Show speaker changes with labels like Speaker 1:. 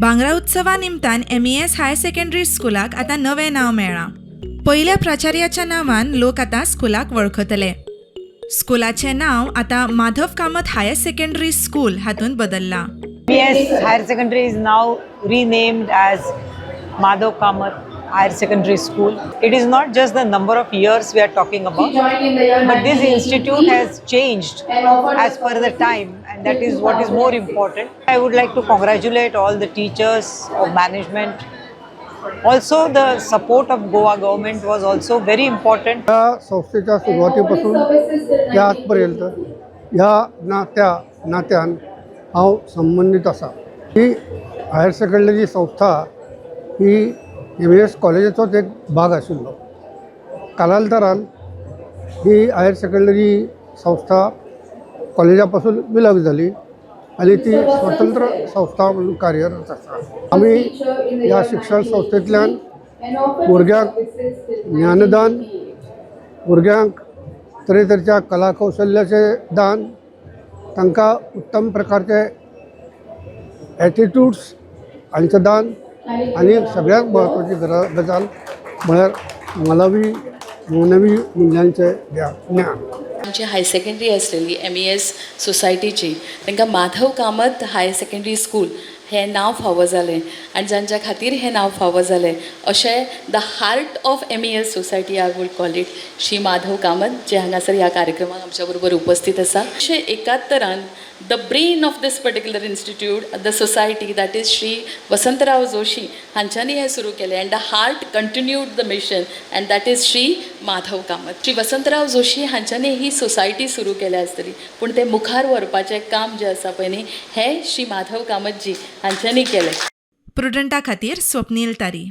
Speaker 1: भांगरा उत्सवा निमतान एमईएस हायर सेकंडरी स्कुलाक आतां नवें नांव मेळ्ळां. पयल्या प्राचार्याच्या नांवान लोक आतां स्कुलाक वळखतले. स्कुलाचें नांव आतां Madhav Kamat higher secondary school हातूंत बदल्लां.
Speaker 2: MES Higher Secondary is now renamed as Madhav Kamath Higher Secondary School. It is not just the number of years we are talking about, but this institute has changed as per the time, and that is what is more important. I would like to congratulate all the teachers of management. Also, the support of Goa government was also very important.
Speaker 3: या संस्थेच्या सुरवातीपासून ते आजपर्यंत ह्या नात्या नात्यान हांव संबंदीत आसा. ही higher secondary संस्था ही एमईएस कॉलेजीचोच एक भाग आशिल्लो. कालांतरान ही हायर सेकंडरी संस्था कॉलेजा पासून विलग जाली आनी ती स्वतंत्र संस्था म्हणून कार्यरत आसा. आमी ह्या शिक्षण संस्थेंतल्यान भुरग्यांक ज्ञानदान, भुरग्यांक तरेतरेच्या कला कौशल्याचें दान, तांकां उत्तम प्रकारचे एटिट्यूड्स हांचें दान आनी सगळ्यांत म्हत्वाची गजाल म्हळ्यार मानवी मानवी मुल्यांचें ज्ञान.
Speaker 4: आमची हायर सेकंडरी आसलेली एमईएस सोसायटीची, तांकां Madhav Kamat higher secondary school हें नांव फावो जालें आनी जांच्या खातीर हें नांव फावो जालें अशें the heart of MES Society, I would call it, Shri Madhav Kamat, जे हांगासर ह्या कार्यक्रमाक आमच्या बरोबर उपस्थित आसा. 1971न the brain of this particular institute, the society, that is Shri Vasantrao Joshi हांच्यांनी हें सुरू केलें and the heart continued the mission and that is Shri Madhav Kamat. Shri Vasantrao Joshi हांच्यांनी he society सुरू केल्या आसतली, पूण तें मुखार व्हरपाचें काम जें आसा पळय न्ही, हें श्री माधव कामतजी हांच्यांनी केलें.
Speaker 1: प्रुडंटा खातीर स्वप्नील तारी.